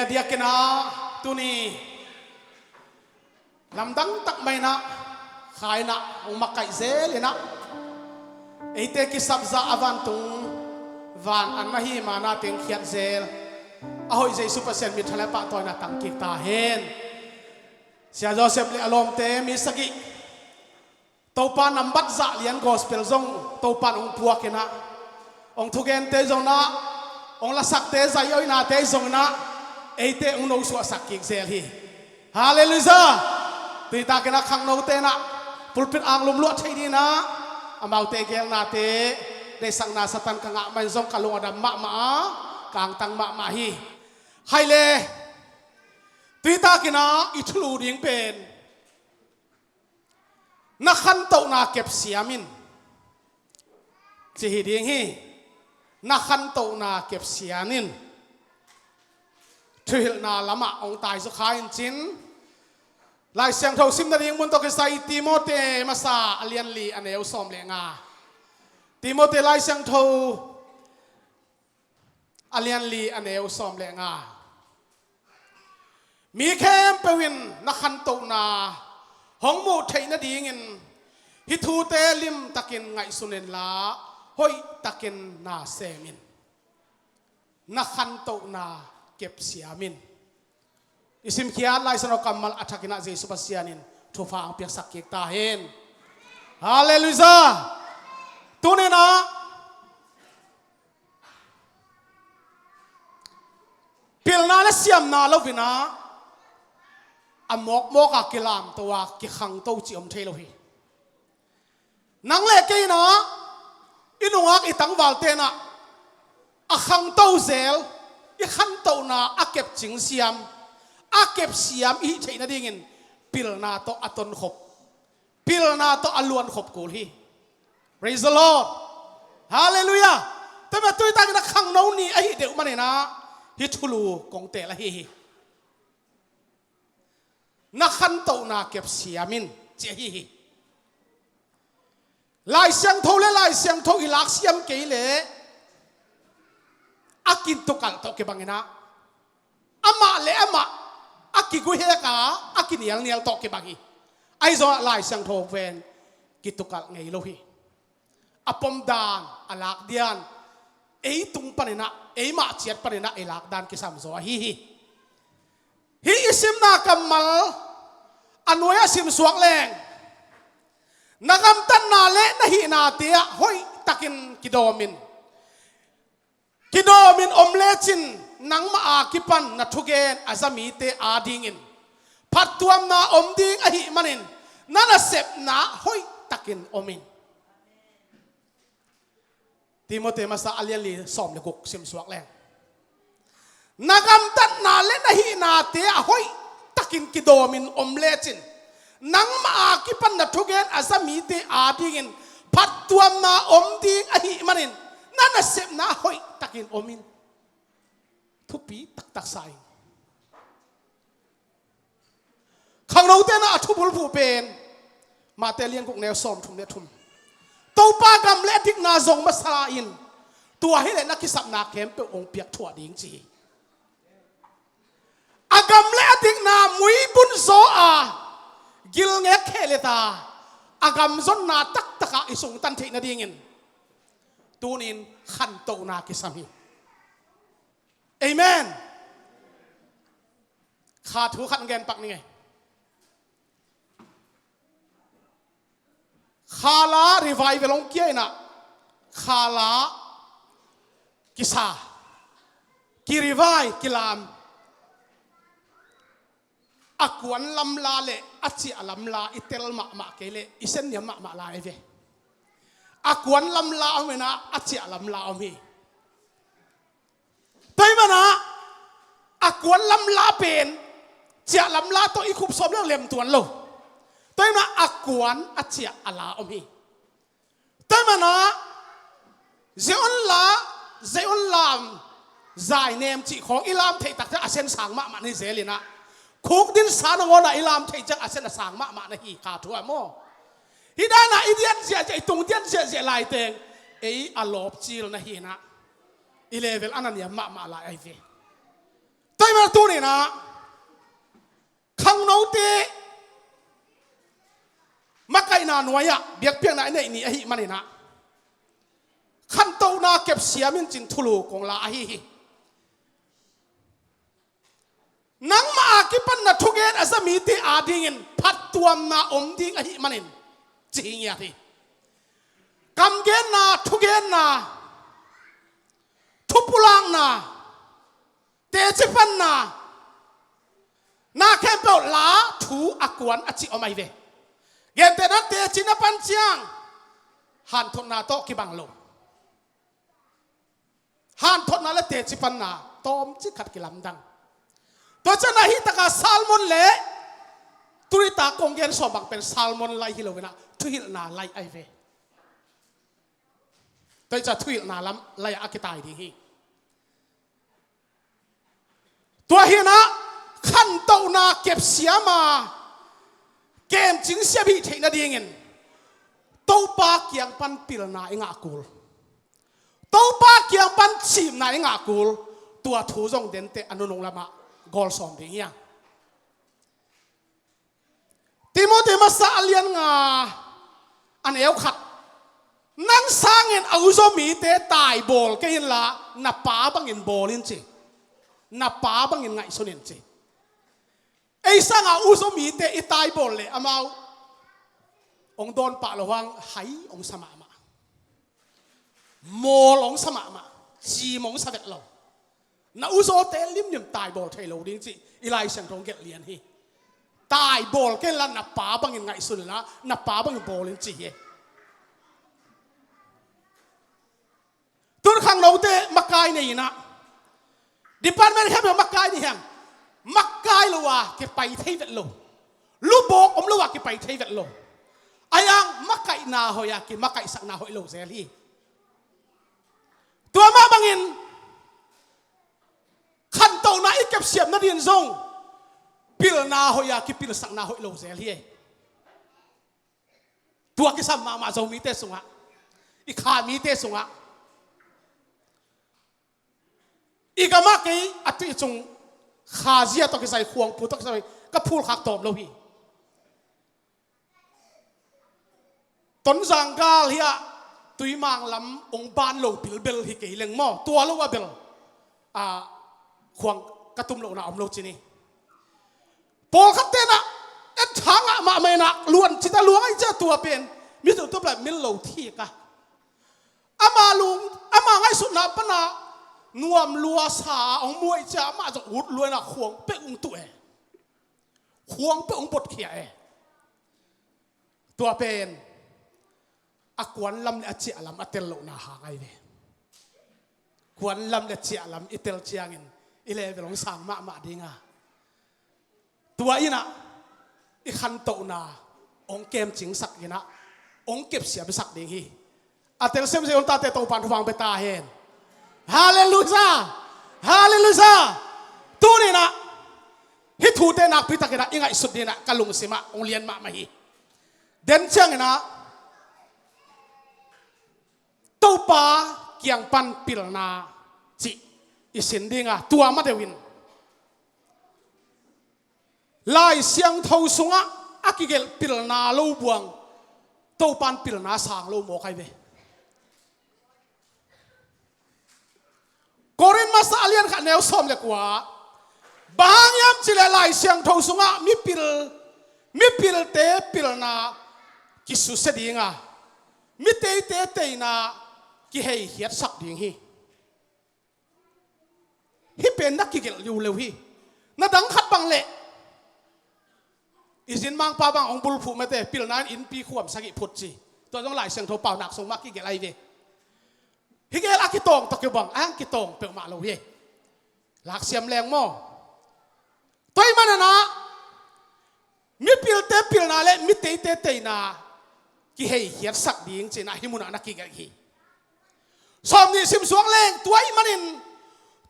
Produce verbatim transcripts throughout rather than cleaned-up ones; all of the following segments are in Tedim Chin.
Diakinah tuni lamdang tak mah inah kha inah hong makaih zel inah eite kisapzah a vantung van an mah hi mana teng khiat zel a hoih Jesu Pasian mitha le pahtawina tang kik ta hen. Sia Joseph le a lawmte mi sagih Topa nambat zah lian gospel zong Topa in hong puak inah, hong thugente zong inah, hong lasakte zai-oinate zong inah eite hong nosuahsak kik zel hi. Halleluiah. Tuitakinah khangnote inah pulpit ang lumluah thei dinah amaute gelnate deihsakna Satan ka ngah mah in zong ka lung a dam mahmah a, ka angtang mahmah hi. Hai le, tuitakinah i thulu ding pen na khantohna kepsiam in ci hi ding hi. Na khantohna kepsiam in. Thuhilhna lamah hong taizaw kha in cin Lai Siangtho simna ding mun tawh kisai Timote masa a lianli a neu sawm le nga. Timote Lai Siangtho a lianli a neu sawm le nga. Mi khempeuh in na khantohna hong muh theih nadingin hih thute limtakin ngaihsun inla hoihtakin na sem in. Na khantohna kepsiam in. I simkhiat Lai Siangtho kammal a thakinah Jesu Pasian in thupha ang piaksak kik ta hen. Halleluiah. Tuninah pilna le siamna loinah a mawkmawka kilamto a kikhangto cih om thei lo hi. Nang le kei inah i nungak i tangval tenah a khangto zel i khantohna a kepcing siam a kepsiam i hih theih nadingin pilna tawh a tonkhop, pilna tawh a luankhop kul hi. Praise the Lord. Halleluiah. Tua mah tuitakin a khangno ni ahi deuh maninah hih thulu kong teel ahi hi. Na khantohna kepsiam in ci ahi hi. Lai Siangtho le Lai Siangtho i laksiam kei le a kitukalh tawh kibanginah amah le amah a kiguheka a kinialnial tawh kibang hi. Ahi zongah Lai Siangtho pen kitukalh ngei lo hi. A pomdan, a lakdian, ei tung paninah ei mah ciat paninah ei lakdan kisam zaw ahi hi. Hih i simna kammal a nuai-ah simsuak leng na gamtatna le na hihnate ah hoihtakin kidawmin kidawmin om lecin nangmah a kipan na thugen a za mite adingin phattuamna om ding ahih manin na nasepna hoihtakin om in. Timote masa a lianli sawm le guk simsuak leng na gamtatna le na hihnate a hoihtakin kidawmin om lecin nangmah a kipan na thugen a za mite adingin phattuamna om ding ahih manin na nasepna hoihtakin om in. Thupi taktak sa in. Khangnote na a thubulphuh pen Mate liangkuk neu sawm thum le thum. Topa gam le a dikna zong masa in tua hileh na kisapna khempeuh hong piak thuah ding ci hi. A gam le a dikna muibun zaw a gilngek khehlet a a gam zonna taktakah i sungtan theih nadingin tunin khantohna kisam hi. Amen. Kha thu khat gen pak ni ngei. Khala revival hong kia inah khala kisa, ki revive, kilam. A kuan lamla le a ciah lamla i tel mahmah kei le i sen niam mahmah lai ve. A kuan lamla om inah a ciah lamla om hi. Tua hi manah a kuan lamla pen ciah lamla tawh i khup sawm leng lem tuan lo. Tua hi manah a kuan a ciah a la om hi. Tua hi manah Zion la, Zion lam, zainem cih khawng i lam theih takte a sen sang mahmah na hi zel inah khukdin sa nangawnah i lam theih ciang a sen a sang mahmah na hi kha thu ah maw? Hih danah i dian ziahziah, i tung dian ziahziah laiteng ei a lawpcil na hi inah i level a na niam mahmah lai ahi ve. Tua ahih manin tuni-in ah khangnote makaihna nuai-ah biakpiakna i neih ni ahih manin ah khantohna kepsiam in cin thulu kong la ahi hi. Nangmah a kipan na thugen a za mite adingin phattuamna om ding ahih manin ci hi ngiat hi. Kamgenna, thugenna, thupulakna, teci panna, na khempeuh la thu a kuan a cih om ahi ve. Gentehna teci na pan ciang hanthotna tawh kibang lo. Hanthotna le teci panna tawmcik khat kilamdang. Tua ciangin ah hih takah sermon le tuni-in ah kong gen sawm bang pen sermon lai hi lo-in ah thuhilhna lai ahi ve. Tua ahih ciangin thuhilhna lam lai-ah a kitai ding hi. Tua hi-in ah khantohna kepsiam a kemcing siam hih theih nadingin Topa kiang pan pilna i ngah kul. Topa kiang pan cimna i ngah kul. Tua thu zong denteh a nunung lamah gawl sawm ding hi hang. Timoti masa a lian nga a neu khat. Nang sangin a uzaw mite taibawl kei inla na pa bangin bawl in ci. Na pa bangin ngaihsun in ci. Ei sanga uzaw mite i taibawl leh amau hong dawn pah loh hang hai hong sa mahmah. Mawl hong sa mahmah. Cim hong sa vet lo. Na uzawte limlim taibawl thei lo ding cih i Lai Siangtho hong gelh lian hi. Taibawl kei inla na pa bangin ngaihsun inla na pa bangin bawl in ci hi. Tun khangnote makai nei-in ah department khempeuh makai nei hi hang. Makai lo a kipai thei vet lo. Lubawk om lo a kipai thei vet lo. Ahi hang makaihna hoih a kimakaihsakna hoih lo zel hi. Tua mah bangin khantohna i kepsiam nadingin zong pilna hoih a kipilsakna hoih lo zel hi. Tua kisam mahmah Zomite sungah, i kha mite sungah, i gamah kei a tuih cung khazia tawh kisai, khuangpu tawh kisai ka phulkhak tawm lo hi. Tonzang gal hiah Tuimang lam hong ban lo bilbel hi kei leng maw, tua lo a bel a khuang ka tum lohna om lo ci ni. Pawlkhat tenah en thangah mahmah inah luan cita luang ahi cia tua pen mi tutup lai mil lo thik a, ama lung ama ngaihsutna pana nuam luasa a hong muai cia amah zong ut luaina khuang peuh hong tuh e. Khuang peuh hong botkhia e. Tua pen a kuan lam le a ciah lam a tel lohna hang ahi ve. Kuan lam le ciah lam i tel ciangin i level hong sang mahmah dinga, tua inah i khantohna hong kemcingsak inah hong kepsiamsak ding hi. A tel semsem hong tate Topan thupha hong pia ta hen. Halleluiah. Halleluiah. Tuninah hih thute nakpitakinah i ngaihsut dinah ka lungsimah hong lian mahmah hi. Den cianginah Topa kiang pan pilna cih i sin dinga, tua ma deuhin Lai Siangtho sungah a kigelh pilna lo buang Topan pilna sang lo mawk ahi ve. Korin masa a lian khat neu sawm le kua. Bang hang hiam cileh Lai Siangtho sungah mipil mipilte pilna kisusia dinga, miteite teina kiheikhiatsak ding hi. Hih pen na kigelh liuleu hi. Na dang khat bang leh i zin mangpa bang hong bulphuh mate, pilna in innpi khuam sagih phut ci. Tua zong Lai Siangtho paunak sung mah kigelh ahi ve. Hih gel a kitawng tawh kibang a hang kitawng peuhmah lo hi. Laksiam leng maw? Tua ih mananah mipilte pilna le miteite teina kiheikhiatsak ding cinah hih munah na kigelh hi. Sawm nih simsuak leng tua ih manin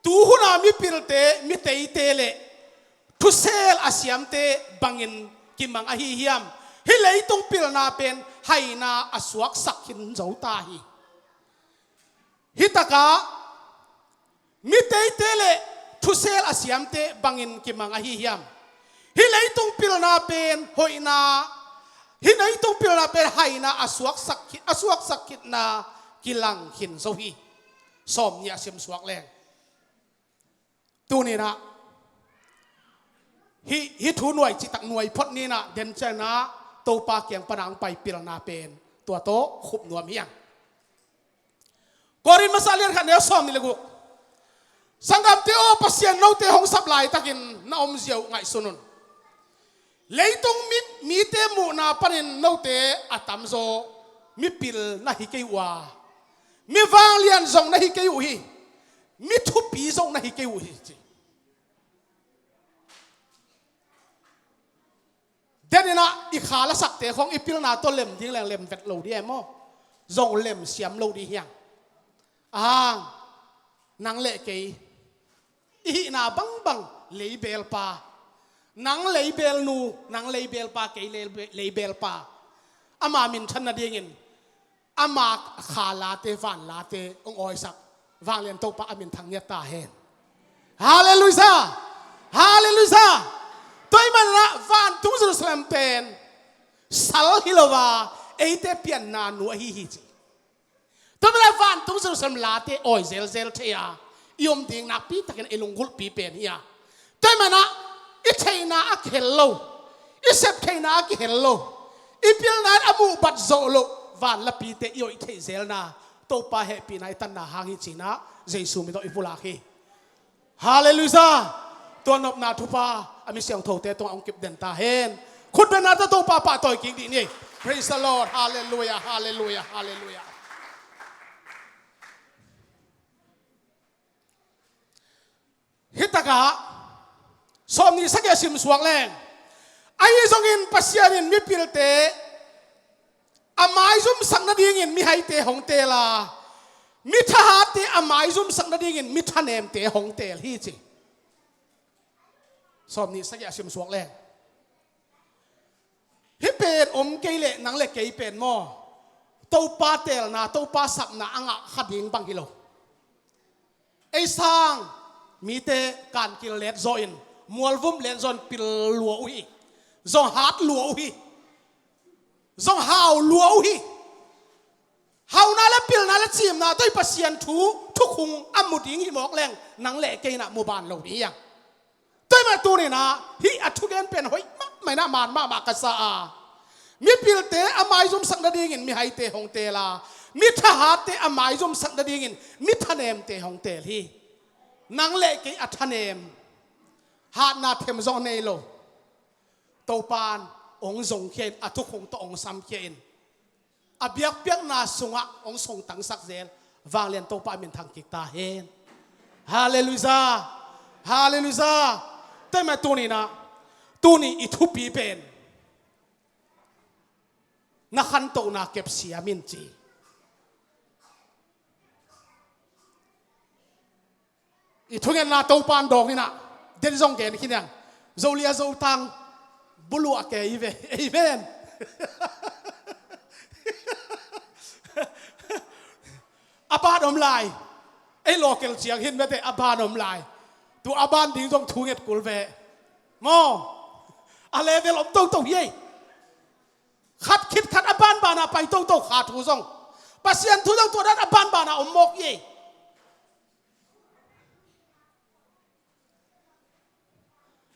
tuhuna mipilte miteite le thusel a siamte bangin kimang ahi hiam? Hih leitung pilna pen haina a suaksak khin zo ta hi. Hitakah miteite le thusel a siamte bangin kimang ahi hiam? Hih leitung pilna pen hoihna, hih leitung pilna pen haina a suaksak khit, a suaksak khitna kilang khin zo hi. Sawm nih a sim suak leng. Tuninah hih, hih thu nuai citak nuai phot ninah dencianah Topa kiang pana ang pai pilna pen tua tawh khup nuam hiang. Korin masa lian khat neu sawm nih le guk. Sanggamte aw, Pasian note hong sap laitakin na omzia uh ngaihsun un. Leitung mi, mite muhna panin note a tamzaw mipil na hi kei uh a, mi vanglian zong na hi kei uh hi, mi thupi zong na hi kei uh hi, ci. Deninah i kha lasakte khong i pilna tawh lem ding leng lem vet lo dih e maw? Zong lem siam lo dih hiang. Ahang, nang le kei i hihna bangbang leibelpa, nang leibelnu, nang leibelpa, kei lei, leibelpa, ama minthan nadingin ama kha late, van late hong awisak vanglian Topa a minthang ngiat ta hen. Halleluiah! Halleluiah! Tua ahih manah vantung Jerusalem pen sal hi lo a, eite pianna nu ahi hi, ci. Tua ahih manah vantung Jerusalem late awi zelzel thei a, i om ding nakpi takin i lunggulhpi pen hi a. Tua ahih manah i theihna a kihel lo, i sep theihna a kihel lo, i pilna in a muhbat zawh loh van lapite i hoih theih zelna Topa hehpihna i tanna hang hi cinah Jesu min tawh i pulak hi. Halleluiah! Tua nopna thupha a mi siangthote tungah hong kip den ta hen. Khutbenna tawh Topa pahtawi kik dih ni. Praise the Lord. Halleluiah, halleluiah, halleluiah. Hih takah sawm nih sagih a sim suak leng. Ahi zongin Pasian in mipilte a maizumsak nadingin mihaite hong teel a, mi thahatte a maizumsak nadingin mi thanemte hong teel hi, ci. Sawm nih sagih a sim suak leng. Hih pen om kei leh nang le kei pen maw, Topa teelna, Topa sapna a ngah kha ding bang hi lo. Ei sang mite kankil let zawhin, mualvum let zawhin pil lua uh hi. Zong hat lua uh hi. Zong hau lua uh hi. Hauna le pilna le ciimna tawh i Pasian thu thukhung a mu ding hi mawk leng nang le kei inah mu ban lo ding hi hang. Tua ahih manin tuninah hih a thugen pen hoih mahmah inah man mahmah ka sa a, mipilte a maizumsak nadingin mihaite hong teel a, mi thahatte a maizumsak nadingin mi thanemte hong teel hi. Nang le kei a thanem, hatna them zong nei lo, Topan hong zongkhia in, a thukhung tawh hong samkhia in, a biakpiakna sungah hong sungtangsak zel vanglian Topa a minthang kik ta hen. Halleluiah! Halleluiah! Tua ahih manin tuninah, tuni i thupi pen na khantohna kepsiam in, ci. I thungetna Topan dawng inah, den zong gen khin hang. Zolia Zotang buluah kei ve. Amen. A ban om lai. Ei local ciang hin mete a ban om lai. Tu a ban ding zong thunget kul ve. Maw. A level om toto hi ei. Khat khit khat a banbana pai toto, kha thu zong, Pasian thu zong tua dan a banbana om mawk hi ei.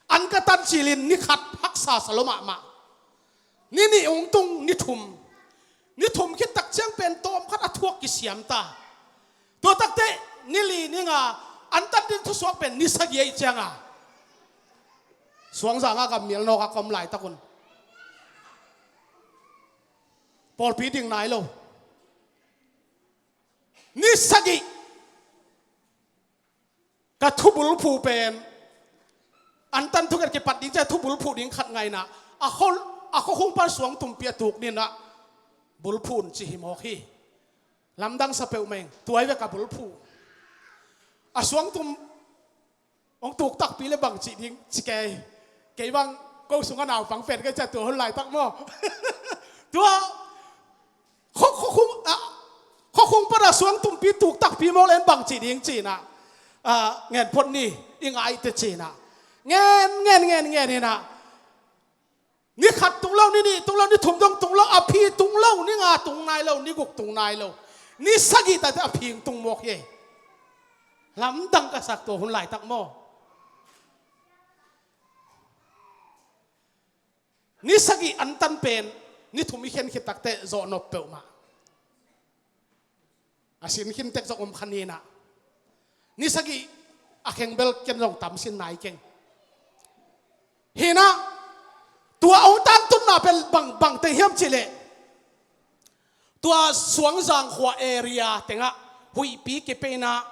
An ka tan cilin ni khat haksa sa lo mahmah. Ni nih hong tung, ni thum. Ni thum khit tak ciang pen tawm khat a thuak kisiam ta. Tua takteh ni li ni nga an tan ding thusuak pen ni sagih ahih cianga suangzanga gammial nawka ka om laitak un pawlpi ding nai lo. Ni sagih ka thubulphuh pen, an tan thunget kipat ding ciang thubulphuh ding khat ngaina, a khua, a khua khung pan suangtumpi a tuk ninah bulphuh un ci hi mawk hi. Lamdang sa peuhmah ing, tua hi ve ka bulphuh. A suangtum hong tuk takpi le bang cih ding ci kei. Kei bang ko sungah naupang pen kei ciah tua hun laitak maw. Tua khua, khua khung, ah, khua khung pana suangtumpi tuk takpi mawk len bang cih ding cinah, ah, ngen phot ni. i ngai teh ci-in ah, ngen ngen ngen ngen in ah, ni khat tung lo, ni nih tung lo, ni thum dong tung lo, a phi tung lo, ni nga tung nai lo, ni guk tung nai lo, ni sagih tak teh a phi tung mawk hi. Lamdang ka sak tua hun laitak maw. Ni sagih antan pen ni thum i khen khit tak teh zawh nop peuhmah. A sin khin tek zong om kha ni in ah, ni sagih a kheng bel ken zong tam sin nai keng. Hi in ah, tua hong tangtunna pen bang, bang teng hiam cih leh, tua Suangzang khua area teng ah huihpi kipia in ah,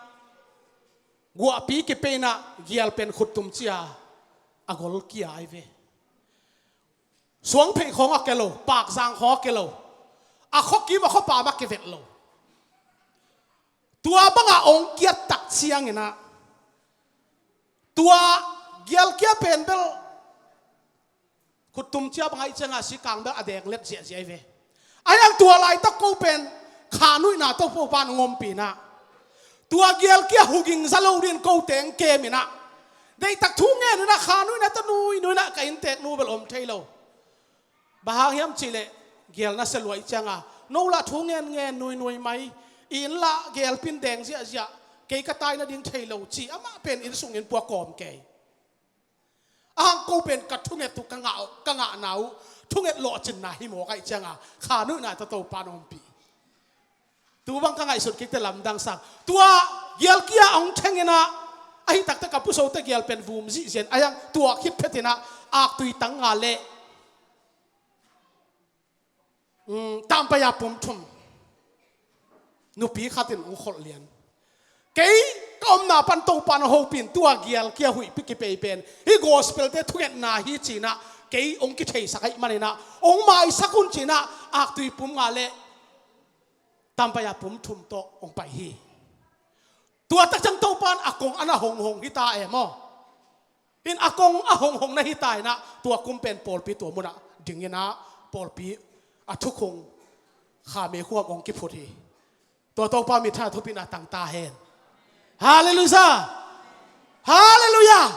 guahpi kipia in ah, gial pen khuttum ci-a a gol kia ahi ve. Suangphei khawng a kia lo, Pakzang khawng a kia lo, a khuakim a khuapam a kivet lo. Tua bang a hong kiat tak ciangin ah, tua gial kia pen bel khuttum ci-a bang ahih ciangin ah sikang bel a deng let ziahziah ahi ve. Ahi hang tua laitak ko pen khanuihna tawh Topa'n hong ompih in ah, tua gial kia huging za lo dingin ko teng kem in ah, deihtak thu ngen in ah, khanuihna tawh nuinui in ah, ka innteeknu bel om thei lo. Bang hang hiam cih leh, gial nasia lua ahih ciangin ah, no lah thu ngen ngen nuinui mai, i inn lah gialpi in deng ziahziah, kei ka tai nading thei lo ci, amah pen inn sungin puak kawm kei. A hang ko pen ka thunget uh, ka ngah, ka ngahna uh thunget lawhcinna hi mawk ahih ciangin ah, khanuihna tawh Topa'n hong ompih. Tu bang ka ngaihsut kik teh lamdang sak. Tua gial kia hong theng in ah, ahih tak teh ka pu Sote gial pen vum zihziah in, ahi hang tua khit phet in ah, aktui tang nga leh, um, tampaia pum thum nupi khat in hong kholh lian. Kei ka omna pan Topa'n hong hopih in, tua gial kia huihpi kipia pen hih gospel-te thungetna hi ci-in ah, kei hong kitheisak ahih manin ah, hong maisak un ci-in ah, aktui pum nga leh tampaia pum thum tawh hong pai hi. Tua tak ciang Topa'n a kong a na honghong hi ta e maw. In a kong a honghong na hi ta in ah, tua kum pen pawlpi tua mun ah ding in ah, pawlpi a thukhun Kha Mei Khuam hong kiphut hi. Tua Topa minthanna thupina tang ta hen. Halleluiah. Halleluiah.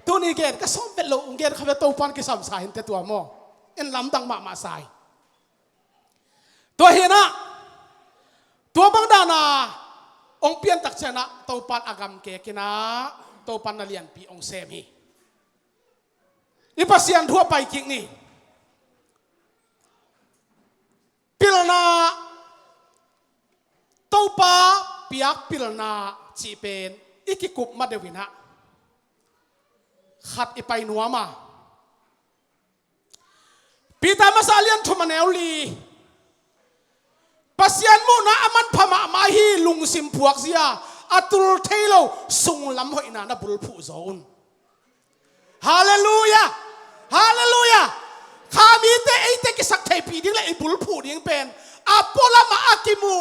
Tuni gen ka sawm vet lo, hong gen kha vet, Topa'n kisam sa hi inteh tua maw. In lamdang mahmah sa hi. Tua hi in ah, tua bang dan a hong pian tak ciang ah, Topa'n a gamkek in ah, Topa'n na lianpi hong sem hi. I Pasian thu ah pai kik ni. Pilna, Topa piak pilna cih pen i kikup ma deuh in ah, khat i pai nuam a. Peter masa a lian thum a neu li. Pasian muhna a manpha mahmah hi, lungsim phuakzia, a tul thei lo sunglam hoihna na bulphuh zaw un. Halleluiah. Halleluiah. Kha mite eite kisaktheihpih ding le i bulphuh ding pen a pualam ah a kimu,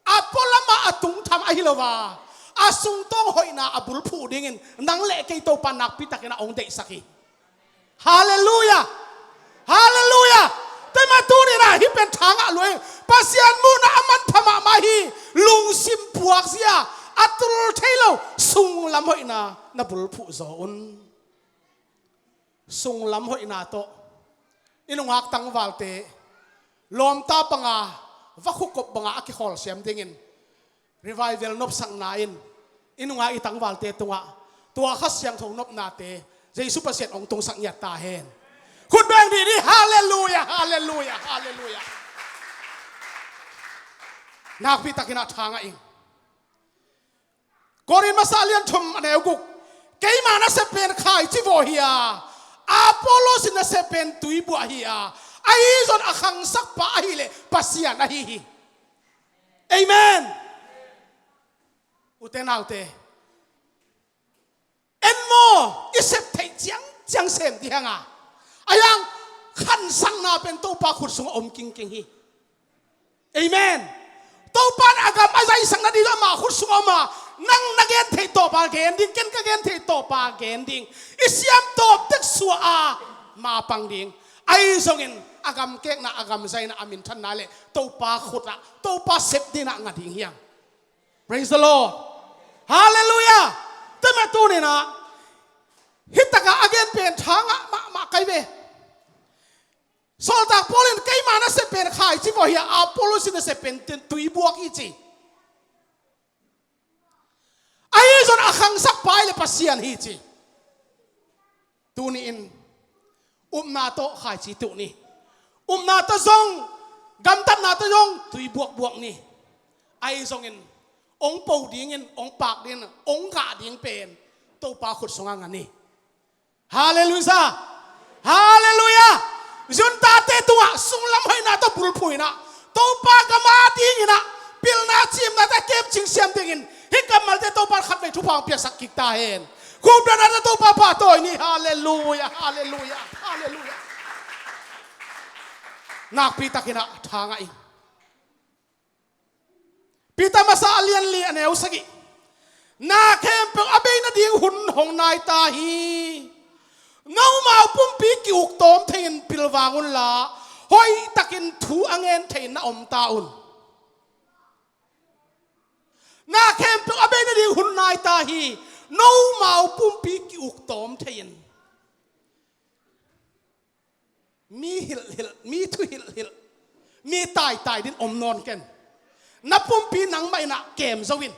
a pualam ah a tungtham ahi lo a, a sungtawng hoihna a bulphuh dingin nang le kei Topa'n nakpi takin ah hong deihsak hi. Halleluiah. Halleluiah. Tua ahih manin tuni in ah hih pen tha ngah lua in, Pasian muhna a manpha mahmah hi, lungsim phuakzia, a tul thei lo sunglam hoihna na bulphuh zaw un. Sunglam hoihna tawh i nungak tangvalte lawmta banga, vakhukop banga a kikhawlsiam dingin revival nopsakna in i nunga i tangvalte tungah tua Kha Siangtho nopnate Jesu Pasian hong tungsak ngiat ta hen. Khut beng dih ni. Halleluiah, halleluiah, halleluiah. Nakpi takin ah tha ngah ing. Korin masa lian thum a neu guk. Keima nasep pen khaici vawh hi a, Apollos in nasep pen tuibuah hi a, ahi zong a khangsakpa ahih leh Pasian ahi hi. Amen. Ute naute, en maw, i sep theih ciangciang sem dih hang a, a yang khansakna pen Topa khut sungah om kingking hi. Amen. Topa'n a gam a zaisak nading amah khut sungah om a, nang na gen theih tawpa gen ding, ken ka gen theih tawpa gen ding, i siam tawp tek suah a, ma pang ding. Ahi zongin a gamkekna, a gamzaina, a minthanna le Topa khut ah, Topa sep ding ah nga ding hi hang. Praise the Lord. Halleluiah. Tua mah tuni-in ah, hih takah a gen pen tha ngah mahmah ka hi ve. Sawltak Paul in, "Keima nasep pen khaici vua hi a, Apollos in nasep pen tuibuak hi," ci. Ahi zongin a khangsak pa hi leh Pasian hi, ci. Tuni-in upna tawh khaici tuh ni. Upna tawh zong, gamtatna tawh zong tuibuakbuak ni. Ahi zongin hong po dingin, hong paak dingin, hong gah ding pen Topa khut sungah ngah ni. Halleluiah! Halleluiah! Zuntate tungah sunglam hoihna tawh bulphuh in ah, Topa gam adingin ah pilna ciimnate kemcing siam dingin hih kammalte Topa in khatvei thupha hong piaksak kik ta hen. Khukbetnate Topa pahtawi ni. Halleluiah! Halleluiah! Halleluiah! Nakpi takin ah tha ngah ing. Peter masa a lian li a neu sagih. Na khempeuh a bei nading hun hong nai ta hi. Nomau pumpi ki-uk tawm thei-in pilvang unla, hoihtakin thu a ngen thei-in na om ta un. Na khempeuh a bei nading hun nai ta hi. Nomau pumpi ki-uk tawm thei-in. Mi hilhhilh, mi thuhilhhilh, mi taitai ding om nawn ken. Na pumpi nangmah in ah kem zo in.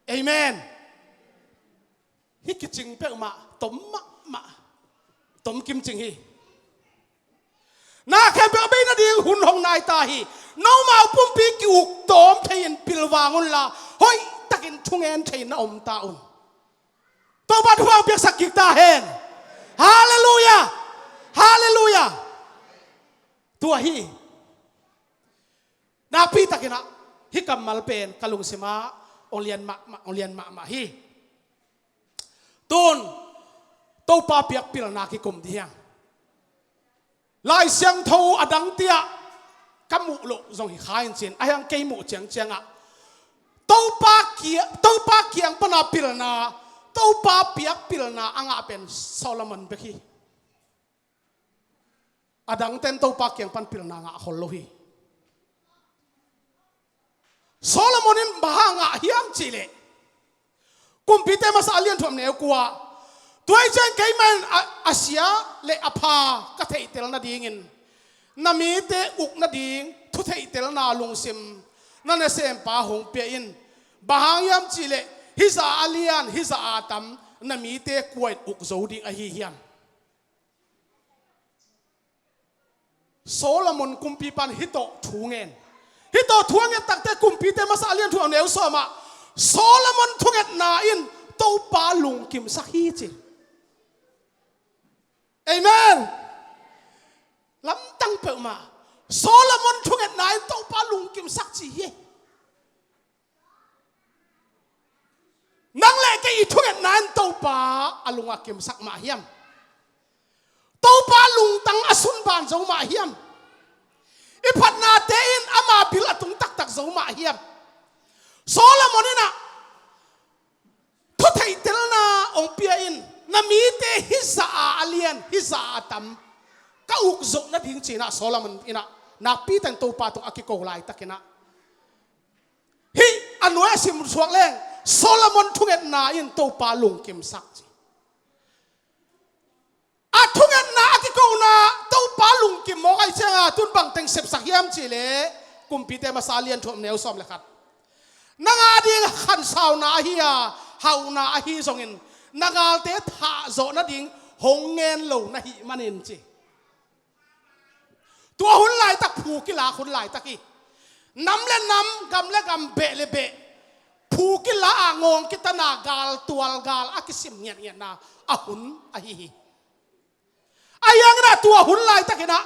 Amen. Hih kicing peuhmah tom mahmah, tom kimcing hi. Na khempeuh a bei nading hun hong nai ta hi. Nomau pumpi ki-uk tawm thei-in pilvang unla, hoihtakin thungen thei-in na om ta un. Topa thupha hong piaksak kik ta hen. Halleluiah! Halleluiah! Tua hi. Nakpi takin ah hih kammal pen ka lungsimah hong lian mahmah, hong lian mahmah hi. Tun Topa piak pilna kikum ding hi hang. Lai Siangtho a dang teh ka muh loh zong hi kha in cin, ahi hang kei muh ciangciang ah Topa kia-, Topa kiang pana pilna, Topa piak pilna a ngah pen Solomon bek hi. A dangten Topa kiang pan pilna ngah khol lo hi. Solomon in bang hang ngah hiam cih leh, Kumpite masa a lian thum neu kua, tua hi ciang keimah in a, a sia le a pha ka theihtel nadingin, na mite uk nading thu theihtelna lungsim na nasempa hong pia in. Bang hang hiam cih leh hih zah a lian, hih zah a tam, na mite kua in uk zo ding ahi hiam? Solomon kumpipa in hih tawh thu ngen. Hih tawh thu a nget takteh Kumpite masa a lian thum neu sawm ah Solomon thungetna in Topa lungkimsak hi ci. Amen. Lamdang peuhmah. Solomon thungetna in Topa lungkimsak ci hi. Nang le kei i thungetna in Topa a lung a kimsak mah hiam? Topa lungtang a sunban zo mah hiam? I phatnate in ama bil a tung taktak zo mah hiam? Solomon in ah thu theihtelna hong pia in, na mite hih zah a lian, hih zah a tam ka uk zawh nading ci-in ah Solomon in ah nakpi takin Topa tung a kiko laitakin ah, hih a nuai a simsuak leng Solomon thungetna in Topa lungkimsak ci. A thungetna a kikona Topa lungkim mawk ahih ciangin tun bangteng sepsak hiam cih leh Kumpite masa a lian thum neu sawm le khat. Nang a ding khansauna ahi a, hauhna ahi zongin na galte thah zawh nading hong ngen lo na hih manin ci. Tua hun laitak phu kilak hun laitak hi. Nam le nam, gam le gam, beh le beh, phu kila a ngawng kitana gal tual gal a kisim ngiatngiatna a hun ahi hi. Ahi hangin ah tua hun laitakin ah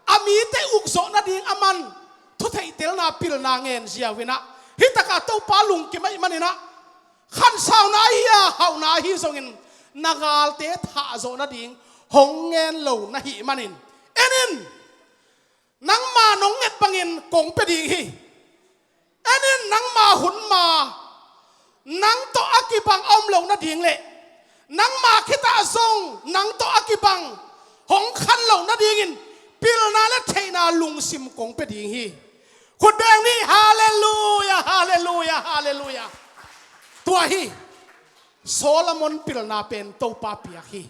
a mite uk zawh nading a man thu theihtelna pilna ngen ziau in ah hih takah Topa lungkim ahih manin ah khansauna ahi a, hauhna ahi zongin na galte thah zawh nading hong ngen lo na hih manin, en in, nangma nong nget bangin kong pia ding hi. En in, nangma hun ma nang tawh a kibang a om lo nading le nangma khitah zong nang tawh a kibang hong khan lo nadingin pilna le theihna lungsim kong pia ding hi. Khut beng ni. Halleluiah, halleluiah, halleluiah. Tua hi. Solomon pilna pen Topa piak hi.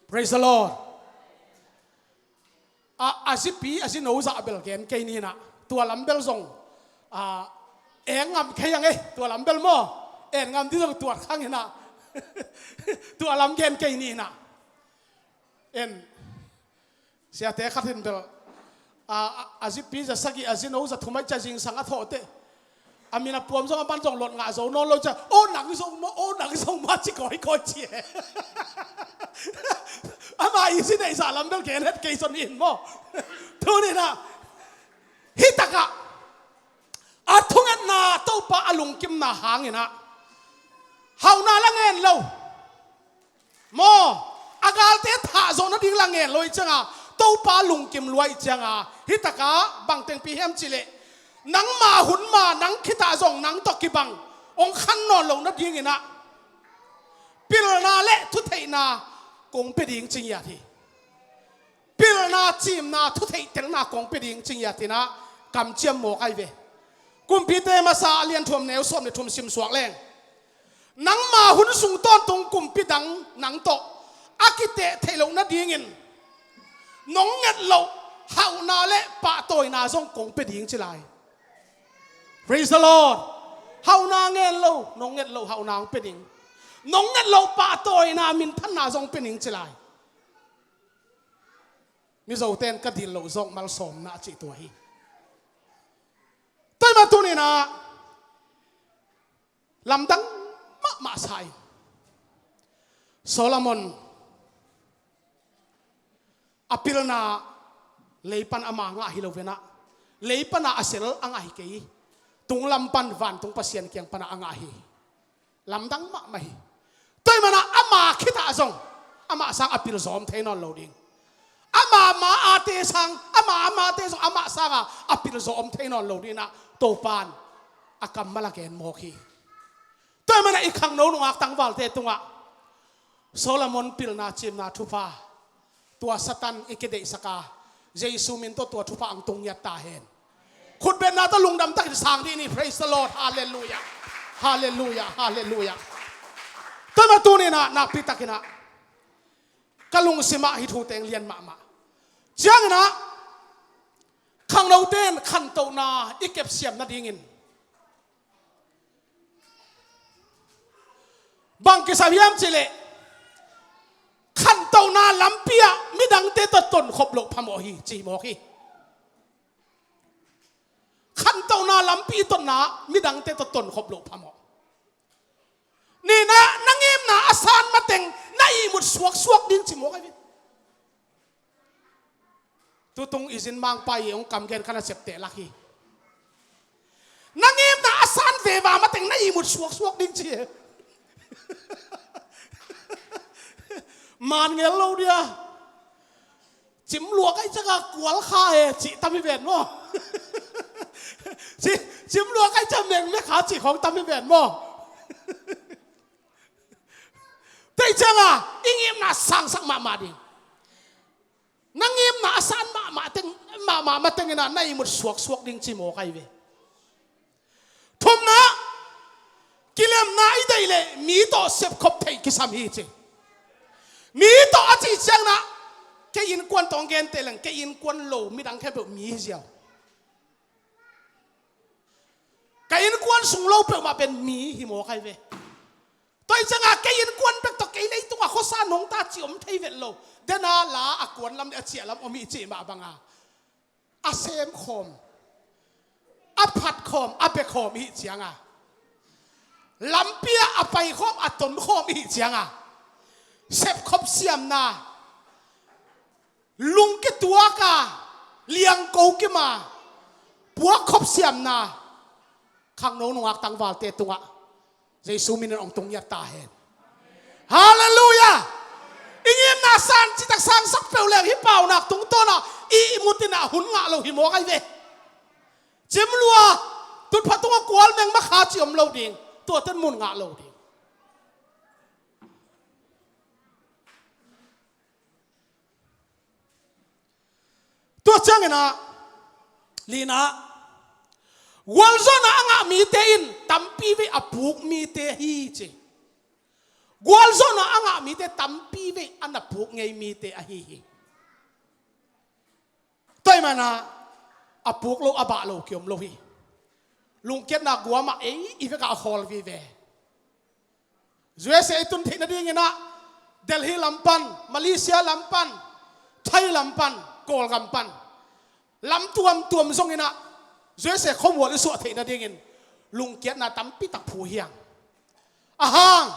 Praise the Lord. A, a zipi, a zino zah bel gen kei ni in ah, tua lam bel zong, a, en ngam kei ang e, tua lam bel maw, en ngam ding zong tuat khang in ah, tua lam gen kei ni in ah. En, siate khat in bel, a, a, a zipi za sagih, a zino za thum ahih ciang zingsang a thawh teh. A min a puam zong a man zong lot ngah zo nawn lo ciang, "O nang zong maw, o nang zong maw," ci kawikawi ci e. Ama i zi neih zah lam bel gen het kei zong in maw. Tuni in ah, hi takah, a thungetna Topa a lungkimna hang in ah, hauhna la ngen lo. Maw, a galte thah zawh nading la ngen lo ahih ciangin, Topa lungkim lua ahih ciangin, hi takah bang teng pi hiam cih leh, nangma hun ma, nang khitah zong nang tawh kibang hong khan nawn loh nading in ah, pilna le thutheihna kong pia ding ci ngiat hi. Pilna, cimna, thutheih telna kong pia ding ci ngiat in ah, kamciam mawk ahi ve. Kumpite masa a lian thum, neu sawm le thum sim suak leng, nangma hun sung tawntung kumpi dang nang tawh a kiteh theih loh nadingin, nong nget loh hauhna le pahtawina zong kong pia ding ci lai. Praise the Lord. Hauhna ngen lo, nong nget loh hauhna hong pia ding. Nong nget loh pahtawina, minthanna zong pia ding ci lai. Mizote in ka dil loh zawk malsawmna a cih tua hi. Tua ahih manin tuni in ah, lamdang mahmah sa in, Solomon a pilna lei pan ama ngah hi lo in ah, lei pan a sel a ngah hi kei, tunglam pan vantung Pasian kiang pan a ngah hi. Lamdang mahmah hi. Tua ahih manin ama khitah zong amah sang a pil zawm thei nawn lo ding. Ama ma ate sang, ama amate zong amah sangin a pil zawm thei nawn lo ding in ah, Topa'n a kammal a gen mawk hi. Tua ahih manin i khangno nungak tangvalte tungah Solomon pilna, cimna thupha, tua Satan i kideihsak a, Jesu min tawh tua thupha hong tung ngiat ta hen. Khutbetna tawh lungdam takin sang dih ni. Praise the Lord. Hallelujah. Hallelujah. Hallelujah. Tua ahih manin tuni in ah, nakpi takin ah, ka lungsim ah hih thu teng lian mahmah. Ciangin ah, khangnote in khantohna i kepsiam nadingin, bang kisam hiam cih leh, khantohna lampi ah midangte tawh tonkhop loh phamawh hi, ci mawk hi. Khantohna lampi i totna ah midangte tawh tonkhop loh phamawh. Nihna, na ngimna a san mateng na ihmut suaksuak ding ci mawk ahi ve. Tutung i zin mangpa i hong kam gen kha na septeh lak hi. Na ngimna a san veva mateng na ihmut suaksuak ding ci e. Man ngel lo dia. Cim luak ahih ciangin kual kha e, cih tam hi ven maw. Ci, cim luak ahih ciangin mengmek kha cih khawng tam hi ven maw. Tua ahih ciangin i ngimna sangsak mahmah ding. Na ngimna a san mahmah teng, mahmah mateng in ah na ihmut suaksuak ding ci mawk ahi ve. Thumna, kilemna i deih leh mi tawh sepkhop theih kisam hi ci. Mi tawh a cih ciangin ah, kei innkuan tawh hong gen teh leng, kei innkuan lo midang khempeuh mi hi ziau. Ka innkuan sung lo peuhmah pen mi hi mawk ahi ve. Tua ahih ciangin kei innkuan bek tawh kei leitungah khuasa nungta cih om thei vet lo. Dena la a kuan lam le a ciah lam om hi cih mah bangin a semkhawm, a phatkhawm, a bekhawm i hih ciangin, lampi ah a paikhawm, a tonkhawm i hih ciangin, sepkhop siamna, lungkituak a, liangko kim a, puakkhop siamna, khangno nungak tangvalte tungah Jesu min in hong tung ngiat ta hen. Halleluiah. I ngimna san citak sangsak peuh leng hih paunak tungtawn ah i ihmut in ah hun ngah lo hi mawk ahi ve. Cim lua, tutphah tungah kual meng makha cih om lo ding. Tuate in mun ngah lo ding. Tua ciangin ah, lina, Gualzawhna a ngah mite in tampi vei a puk mite ahi ci. Gualzawhna a ngah mite tampi vei a na puk ngei mite ahi hi. Tua ahih manin a puk lo, a bah lo kiom lo hi. Lungkiatna guam ah ei i vekah a khawl vive. U S A i tun theih nadingin ah Delhi lam pan, Malaysia lam pan, Thai lam pan, Kawlgam pan, lam tuamtuam zongin ah U S A khuamual i suah theih nadingin lungkiatna tampi tak phu hi hang. A hang,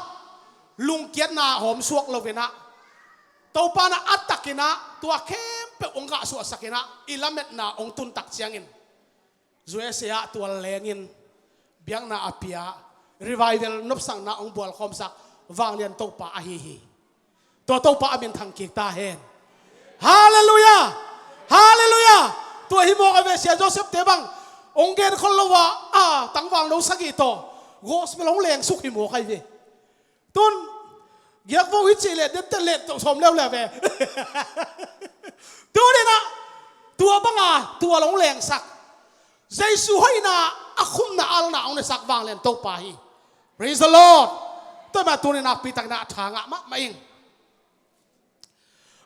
lungkiatna hawmsuak loin ah, Topa in ah a takin ah tua khempeuh hong gahsuahsakin ah i lametna hong tun tak ciangin, U S A ah tua lengin biakna a pia, revival nopsakna hong bualkhawmsak vanglian Topa ahi hi. Tua Topa a min thang kik ta hen. Halleluiah! Halleluiah! Tua hi mawk a ve, Sia Joseph te bang hong genkhol lo a, a tangval no sagih tawh gospel hong lengsuk hi mawk a ve. Tun giakvo hi cih leh, den tel leh tawh sawm leuleu ve. Tuninah tua banga tua lo hong lengsak, Jesu hoihna a khumna alna hong nesak vanglian Topa hi. Praise the Lord. Tua mah tunin nakpi takin ah tha ngah mahmah ing.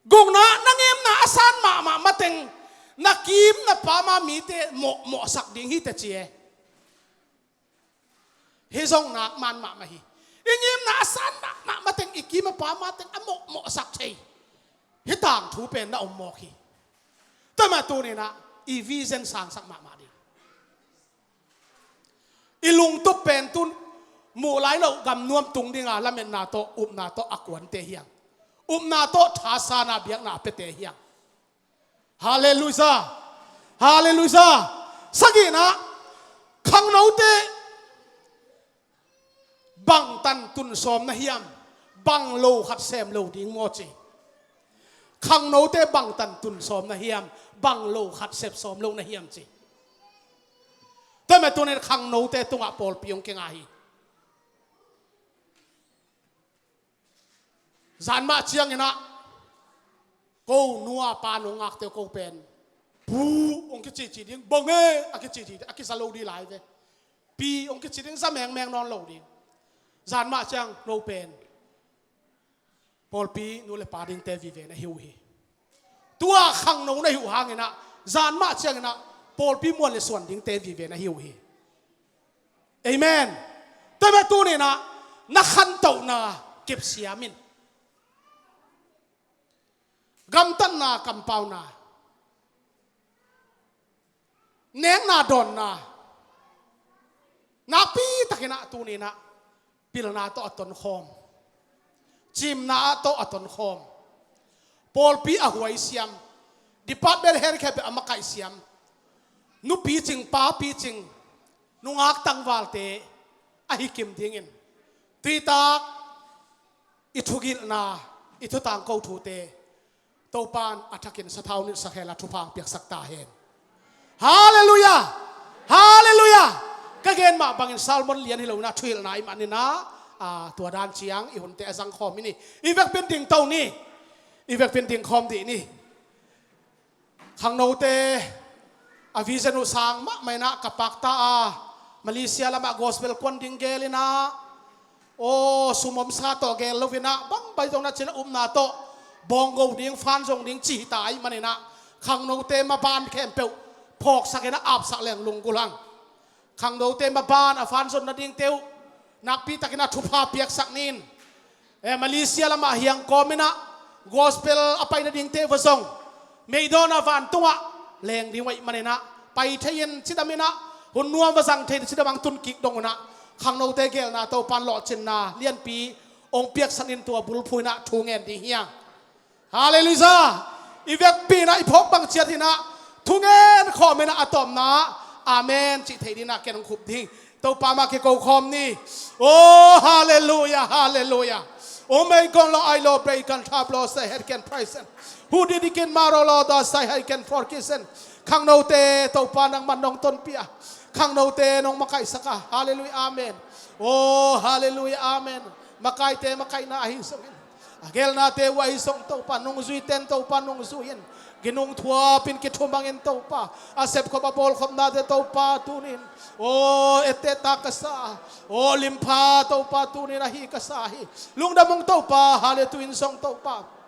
Gukna, na ngimna a san mahmah mateng na kim na pam a mite mawhmawhsak ding hi teci e. Hih zong nak man mahmah hi. I ngimna a san mahmah mateng, i kim a pam mateng a mawhmawhsak thei. Hih tangthu pen na om mawk hi. Tua mah tuninah i vision sangsak mahmah ding. I lungtup pen tun muh lai loh gamnuam tung dinga lametna tawh, upna tawh a kuante hi hang. Upna tawh thasana biakna a piate hi hang. Halleluiah! Halleluiah! Sagihna, khangnote bangtan tun sawm na hiam, bang lo khat sem lo ding maw ci. Khangnote bangtan tun sawm na hiam, bang lo khat sem sawm lo na hiam ci. Tua mah tunin khangnote tungah pawlpi hong kinga hi. Zan mah cianginah ko nu a pa nong ngakte ko pen pu hong kicici ding, bang e a kicici ding, a kiza lo ding lai ve. Pi hong kici ding, za mengmeng nawn lo ding. Zan mah ciang no pen pawlpi nu le pa dingte vive na hi uh hi. Tua khangno na hi uh hanginah zan mah cianginah pawlpi muan le suan dingte vive na hi uh hi. Amen. Tua mah tuninah na khantohna kepsiam in. Gamtatna, kampauna, nekna, dawnna, nakpi takinah tuninah pilna tawh a tonkhawm, cimna tawh a tonkhawm, pawlpi a huaisiam, department head khempeuh a makaihsiam, nupi cing, papi cing, nungak tangvalte ahi kim dingin, tuitak i thugilhna, i thutangko thute Topan a thakin sathau nilhsak henla thupha hong piaksak ta hen. Halleluiah! Halleluiah! Ka gen mah bangin sermon lian hi loinah thuhilhna ahih maninah, a, tua dan ciang i hunte a zangkhawm hi ni. I vekpin dingto ni. I vekpin dingkhawm dih ni. Khangnote a vision uh sang mahmah inah ka pakta a, Malaysia lamah gospel kuan ding gel inah, aw, sum omsa tawh gel loinah bang baih zong na cinah upna tawh bawnggo ding, fan zong ding ci hi ta ahih maninah khangnote maban khempeuh phawksak inah apsak leng lunggulh hang. Khangnote maban a fan zon nadingte uh nakpi takinah thupha piaksak nin. E, Malaysia lamah hiang kawminah gospel a pai nadingte uh va zong meidawna vantungah leng ding uh ahih maninah pai thei-in cidaminah hun nuam va zang thei-in cidam hong tun kik dong unah khangnote gelna Topan lawhcinna lianpi hong piaksak nin tua bulphuh inah thu ngen ding hi hang. Halleluiah! I vekpi inah i phawk bang ciat inah thungen khawm inah a tawpna amen cih theih dinah ken hong khup ding. Topa mah kiko khawm ni. Oh, halleluiah, halleluiah. Oh, may God lo ai lo break and tap lo say head can praise him. Hu di di kin ma ro lo da say head can for kiss him. Khangnote Topa nangman nong tonpih a, khangnote nong makaihsak a. Halleluiah, amen. Oh, halleluiah, amen. Makaite makaihna ahi sungin A gelnate uh ahi zong Topa nungzui ten Topa nungzui in, ginung thuapin kithumangin Topa, a sepkhop a bawlkhopnate Topa tunin, aw ettehtak ka sa, aw limpha Topa tunin ahi ka sa hi. Lungdam ung Topa, hallelujah, tu-in zong Topa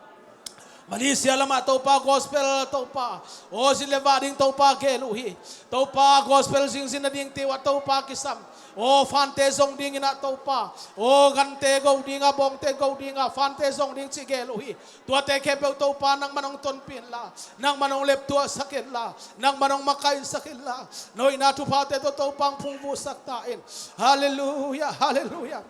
Malaysia lamah Topa gospel Topa, aw zin le vah ding Topa gel uh hi. Topa gospel zingzin nading tiuah Topa kisam, aw fante zong dingin ah Topa, aw gante go dingah, bawngte go dingah, fante zong ding ci gel uh hi. Tuate khempeuh Topa nangman hong tonpih inla, nangman hong leptuahsak inla, nangman hong makaihsak inla, na hoihna thuphate tawh Topa hong phungvuhsak ta in. Hallelujah, hallelujah.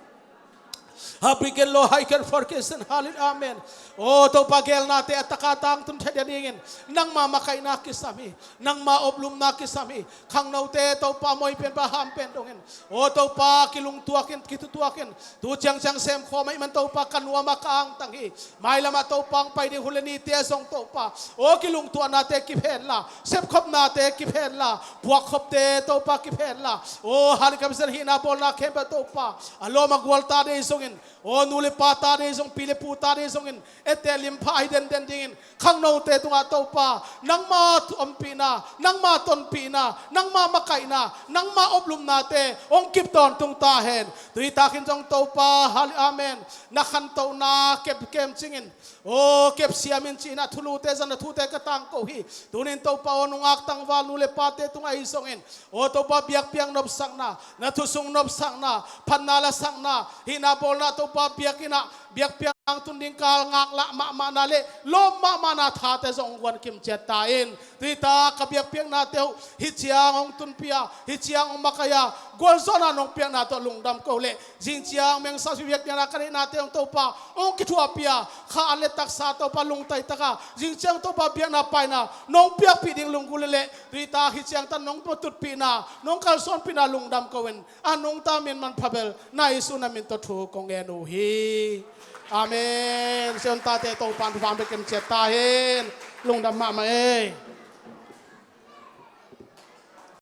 Habiken lo haiken forkesen, hallelujah, amen. Aw Topa gelnate a taka tangtun thei dia dingin nangma makaihna kisam hi. Nangma oplumna kisam hi. Khangnote Topa moipen pa hampen dongin, aw Topa kilungtuakin, kithutuakin, tu ciangciang semkhawm ahih man Topa ka nuam a ka angtang hi. Mailamah Topa hong pai ding hun le nite ah zong Topa, aw kilungtuahnate kiphenla, sepkhopnate kiphenla, puakkhopte Topa kiphenla, aw hallelujah, kapisen hihna bawlna khempeuh Topa, a lawm a gual ta dei zongin, aw nu le pa ta dei zong, pi le pu ta dei zongin, etteh limpha ahi denden dingin khangnote tungah Topa nangma ompihna, nangma tonpihna, nangma makaihna, nangma oplumnate hong kip tawntung ta hen. Tuitakin zong Topa, hallelujah, amen, na khantohna kepkem cingin, aw kepsiamin ci-in ah thulute zan na thute ka tangko hi. Tunin Topa aw nungak tangval nu le pate tungah ahi zongin, aw Topa biakpiak nopsakna, na thusung nopsakna, phatna lasakna, hihna bawlna Topa biakinn ah biakpiak tangtun ding kal ngaklah mahmahna le lawm mahmahna thate zong guan kimciat ta in. Tuita ka biakpiaknate uh hih ciang hong tunpih a, hih ciang hong makaih a, gualzawhna nong piakna tawh lungdam ko leh, zing ciang mengsa suipiak diana ka neihnate hong Topa hong kithuahpih a, kha an le taksa Topa lungtaitaka zing ciang Topa biakna paina nong piakpih ding lunggulh leh, tuita hih ciangtan nong tutpihna, nong kalsuanpihna lungdam ko in. A nungta min manpha bel na Jesu na min tawh thu kong ngen uh hi. Amen. Sion tate Topan thupha bek kemciat ta hen. Lungdam mahmah ei.